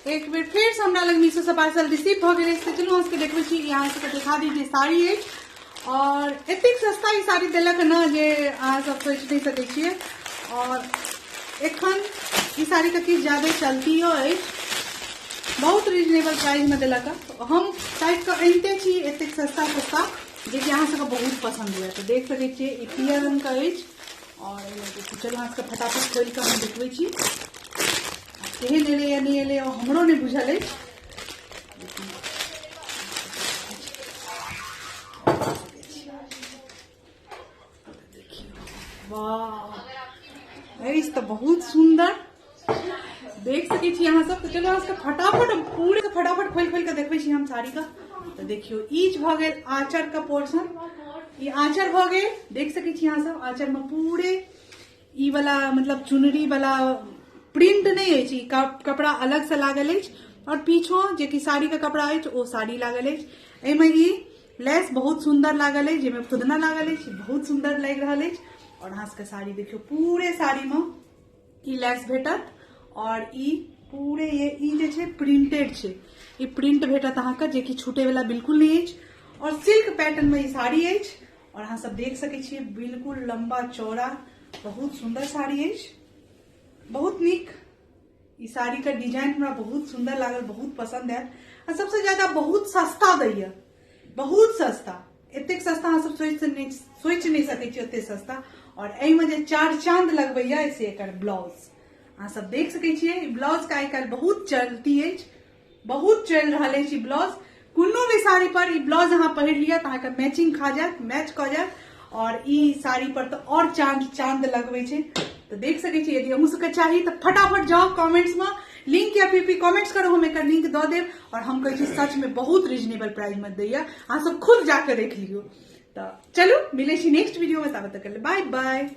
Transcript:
एक बेर फेरसँ हमरा लग मीशोसँ पार्सल रिसीव भऽ गेल अछि। तऽ चलू अहाँ सबके देखबै छी। अहाँ सबके देखा दी जे साड़ी अछि और एतेक सस्ता ई साड़ी देलक ने जे अहाँ सब सोचि नहि सकै छियै। और एखन ई साड़ीके किछु ज्यादे चलतियो अछि, बहुत रीजनेबल प्राइसमे देलक। हम ताकि कऽ अनिते छी एतेक सस्ता सस्ता जेकि अहाँ सबके बहुत पसन्द हुए। तऽ देख सकै छियै ई पियर रंगके अछि और चलू अहाँ सबके फटाफट खोलि कऽ हम देखबै छी केहन एलै या नहि एलै, हमरो नहि बुझल अछि। वाह, अछि तऽ बहुत सुन्दर, देख सकै छी अहाँ सब। तऽ चलू अहाँ सबके फटाफट पूरे फटाफट खोलि खोलि कऽ देखबै छी हम साड़ी का। तऽ देखियौ ईच भऽ गेल आँचर का पोर्शन, ई आँचर भऽ गेल, देख सकै छी अहाँ सब। आँचर में पूरे ई वाला मतलब चुनरी वाला प्रिंट नहीं अछि, ई कपड़ा अलग से लागल अछि और पीछो जे कि साड़ी के कपड़ा अछि ओ साड़ी लागल अछि। एहिमे ई लेस बहुत सुंदर लागल अछि, जाहिमे फुदना लागल अछि, बहुत सुंदर लागि रहल अछि। और अहाँ सबके साड़ी देखियौ, पूरे साड़ी में ई लेस भेटत और ई पूरे ये ई जे छै प्रिंटेड छै, ई प्रिंट भेटत अहाँके जे कि छूटे वाला बिल्कुल नहीं अछि। और सिल्क पैटर्न में ई साड़ी अछि और अहाँ सब देख सकै छियै बिल्कुल लंबा चौड़ा बहुत सुंदर साड़ी अछि, बहुत नीक। ई साड़ी के डिजाइन हमरा बहुत सुंदर लागल, बहुत पसंद आयल आ सबसे ज्यादा बहुत सस्ता दैया, बहुत सस्ता, एतेक सस्ता अहाँ सब सोचि नहि सकै छी ओतेक सस्ता। और एहिमे जे चार चांद लगबैया से एकर ब्लाउज अहाँ सब देख सकै छियै। ई ब्लाउज के आइ काल्हि बहुत चलती अछि, बहुत चलि रहल अछि ई ब्लाउज। कोनो भी साड़ी पर ई ब्लाउज अहाँ पहिर लिअ तऽ अहाँके मैचिंग खा जायत, मैच कऽ जायत। और ई साड़ी पर तऽ और चांद चांद लगबै छै। तऽ देख सकै छी, यदि अहूँ सबके चाही तऽ फटाफट जाउ कमेंट्स में लिंक या फिर कमेंट्स करू, हम एकर लिंक दऽ देब। और हम कहै छी सच में बहुत रीजनेबल प्राइस में दैया, अहाँ सब खुद जाके देख लियौ। तऽ चलू मिलै छी नेक्स्ट वीडियो में, ताबत तक बाय बाय।